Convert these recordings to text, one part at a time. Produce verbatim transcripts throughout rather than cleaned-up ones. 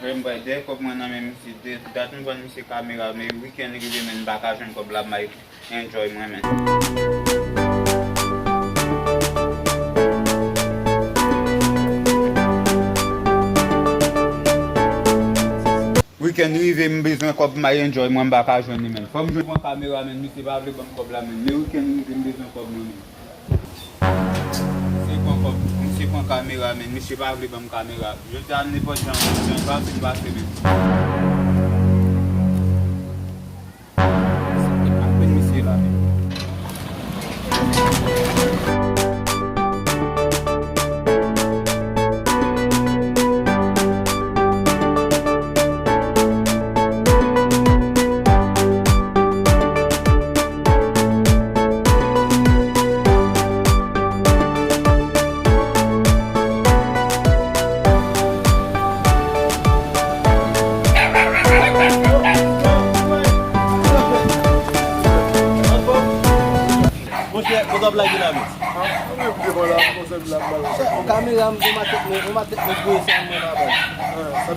Wi, m bay dèyè kòb mwen nan men misye. De dat m jwenn misye kamera, men wikenn rive, men m pa ka jwenn kòb la, m bay enjoy mwen, men. Wikenn rive, m bezwen kòb, m bay enjoy mwen, m pa ka jwenn li, men. Fò m jwenn pran kamera, men. Misye pa vle ban m kòb la, men. Men wikenn rive, m bezwen kòb mwen, men. Misye pran kòb, misye pran kamera, men. Misye pa vle ban m kamera. Jodi a, nenpòt jan, jan sa fin pase, men. Apen misye la, men. Monchè, kote w ap lage la menm? Kamera m, yon matèt mwen, yon matèt mwen voye sa mwen la, baz.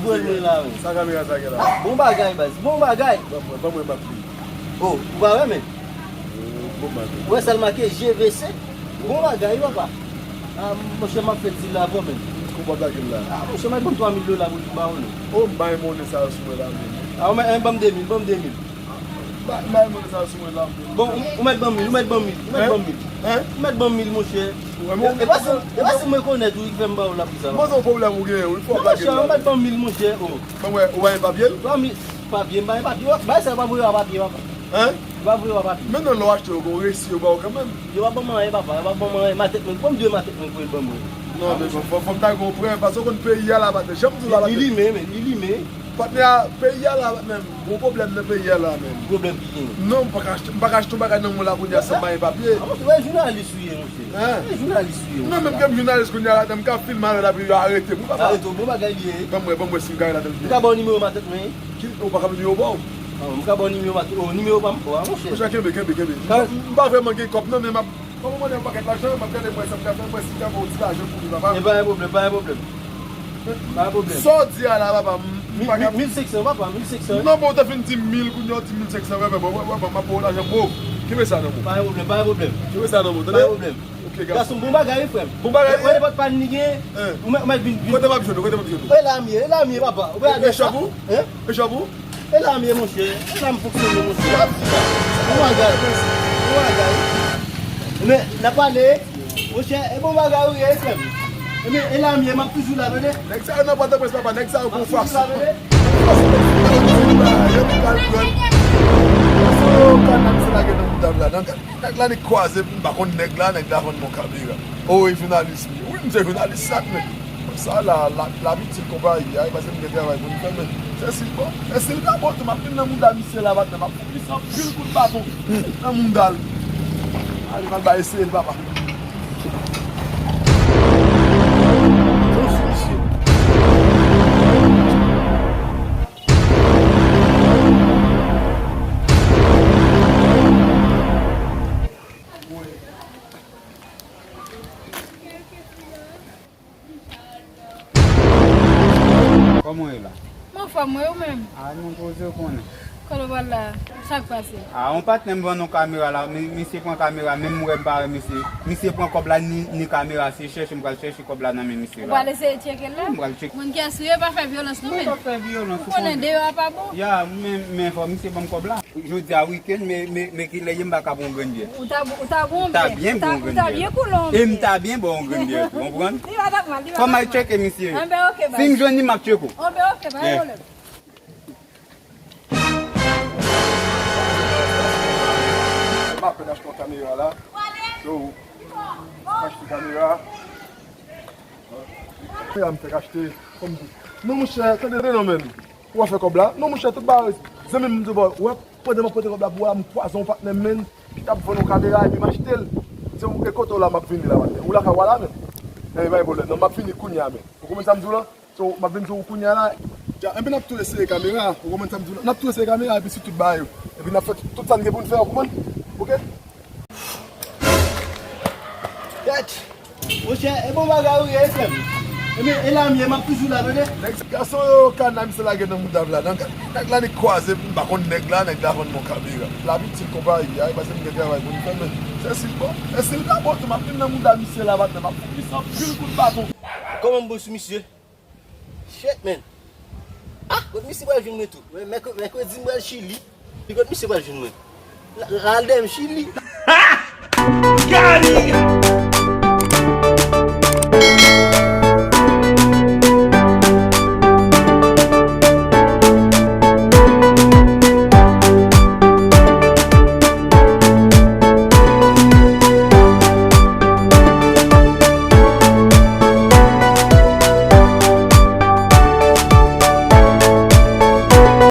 Voye mwen la, wi. Sa kamera sa gen la? Bon bagay, baz, bon bagay. Ban mwen, ban mwen, m ap li. Oh, ou pa wè, men? Bon bagay. Ou wè sa l make G V C? Bon bagay, papa. Ah, monchè, m ap fè ti la avè w, men. Kòman w ap lage l la? Ah, monchè, m ap ban m twa mil dola pou li, m pa wè non. Oh, m bay monnen sa yo sou mwen la, men. Ah, ou mèt, eh, ban m de mil, ban m de mil. Bay, bay monnen sa yo sou mwen la, men. Bon, ou, ou mèt ban m mil, ou mèt ban m mil, ou mèt ban m mil. Hein? Ou mèt ban m mil, monchè. E, e pa si, e pa si m rekonèt ou ki fè m ba w la pou sa, non. Bon, se yon pwoblèm ou genyen, wi, fò w lage l la. Ou mèt ban m mil, monchè, oh. Bon, wè, ou pa gen papye l? Twa mil, papye, m pa gen papye. Bagay sa yo pa voye w a papye, papa. Hein? Yo pa voye w a papye. Men non, lè w achte yo, gon resi yo ba w kanmenm. Yo pa ban m anyen, papa, yo pa ban m anyen. Matèt mwen, kòman m dwe matèt mwen pou yo ban mwen? Non, men fò, fò, fò m ta gen yon prèv, paske w konn peyi a la, patnè, janm di w la, patnè. Li limen, men, li limen. Patnè, peyi a la, patnè, gon pwoblèm nan peyi a la, men. Pwoblèm ki genyen? Non, m pa ka achte, m pa ka achte yon bagay nan men w la kounye a san m pa gen papye. Ah, monchè, wè jounalis ou ye, monchè. Hein? Wè jounalis ou ye, monchè. Non, menm ke m jounalis kounye a la, m ka filme avè l, apre yo arete m, wi, papa. Arete w, bon bagay li ye. Ban m wè, ban m wè si m ka rele atè l. Ou ka ba w nimewo matèt mwen? Ki, ou pa ka ban nimewo ba w? Ah, m ka ba w nimewo matèt, oh, nimewo pa m, oh, ah, monchè. Monchè, kenbe, kenbe, kenbe. M pa vrèman gen kòb, non, men m ap, kòm ou mande yon pakèt lajan, m ap gade mwen sa m ka fè, mwen si m ka fè yon ti lajan pou li, papa. E pa gen pwoblèm, pa gen pwoblèm. Pa gen pwoblèm. Sa w di a la, papa, m, m pa ka. Mil, mil senk san, papa, mil senk san. Non, bon, ou te fin di mil, kounye a w di mil senk san, wè, wè, wè, wè, m ap ba w lajan, bro. Kenbe sa nan men w. Pa gen pwoblèm, pa gen pwoblèm. Kenbe sa nan men w, tande? Pa gen pwoblèm. Ok, gason. Gason, bon bagay, wi, frè m. Bon bagay, wi. Nenpòt pann li gen, ou mèt, ou mèt vin, vin. Kote m ap jwenn ou, kote m ap jwenn ou? E la m ye, e la m ye, papa. Ou wè adrès la? Hein? E chòp ou? E la m ye, monchè. E la m fonksyone, monchè. Bon bagay. Bon bagay. Men, n ap pale, monchè, e bon bagay ou ye, frè m. Ebyen, e la m ye, m ap toujou la, tande. Nèg sa yo nan Pòtoprens, papa, nèg sa yo gon fason. M ap toujou la, tande. Yo pral pran. Yo pral pran. Yo pral pran. Nèg la, li kwaze, m pa konn nèg la, nèg la konn bon kamera. Oh, e jounalis li. Wi, m se jounalis sa, men. Sa la, la, labitil konpayi a, e paske m gen travay pou m fè, men. Se si, bon, e si l ka bon tou, m ap vin nan mouda misye la, patnè, m ap fout misye anpil kout baton nan mouda l. Ale, m al ba eseye l, papa. Bon, si misye. Kòman w ye la? M anfòm, wi, ou menm? A, nou poze w konnen. Kote w pral la? Sa k pase? A, yon patnè m vann yon kamera la, mi-, misye pran kamera, menm m wè m pa wè misye. Misye pran kòb la, ni, ni kamera, se chèche m pral chèche kòb la nan men misye la. Ou pral eseye tcheke l la? Wi, m pral tcheke. Moun kiyès ou ye, pa fè vyolans non, men. Non, m pa fè vyolans, ou konnen. Ou konnen deyò a pa bon. Ya, men, men fò misye ban m kòb la. Jodi a wikenn, men, men, men kilè ye m pa ka pran yon grenn byè. Ou ta, ou ta pran yon byè. M ta byen pran yon grenn byè. Ou ta byen koule yon byè. E m ta byen ba w yon grenn byè tou, ou konprann? Li pa t ap mal, li pa t ap mal. Fò m al tcheke misye. Anben, oke, baz. Si m jwenn li, m ap tcheke w. Anben, oke, pa gen pwoblèm. M apèn achte yon kamera la. So, m achte kamera. Kamera m fèk achte, kòm di. Non, monchè, tande, tande non, menn. Ou pa fè kòb la? Non, monchè, tout bagay. Zanmi m, m di w, wè, pandan m ap pote kòb la pou ou a, m kwaze yon patnè m, menn, ki t ap vann yon kamera, epi m achte l. Se ou, e kote w la, m ap vini la, patnè. Ou lakay ou a la, menn? Ebyen, pa gen pwoblèm, non, m ap vini kounye a, menn. Ou konprann sa m di w la? So, m ap vin sou ou kounye a la. Ya, enben n ap tou eseye kamera. Ou konprann sa m di w la? N ap tou eseye kamera epi sou tout bagay yo. Epi n ap fè tout sa n gen pou n fè, ou konprann? Oke? Kèt! Monchè, e bon bagay ou ye, frè m. Ebyen, e la m ye, m ap toujou la, tande. Nèg, gason yo, kana misye lage nan mouda m la. Nan nèg la, li kwaze, m pa konn nèg la, nèg la vann mwen kamera. Lavi ti konpayi a, e pase m gen travay pou m fè, men se si l bon, men si l pa bon tou, m ap vin nan mouda misye la, patnè, m ap fout misye anpil kout baton. Kòman m bon sou misye? Shit, man. Ah, kot misye pral jwenn mwen tou? Mèkredi m pral Chili. Pi kot misye pral jwenn mwen? L al dèyè m Chili. Gade!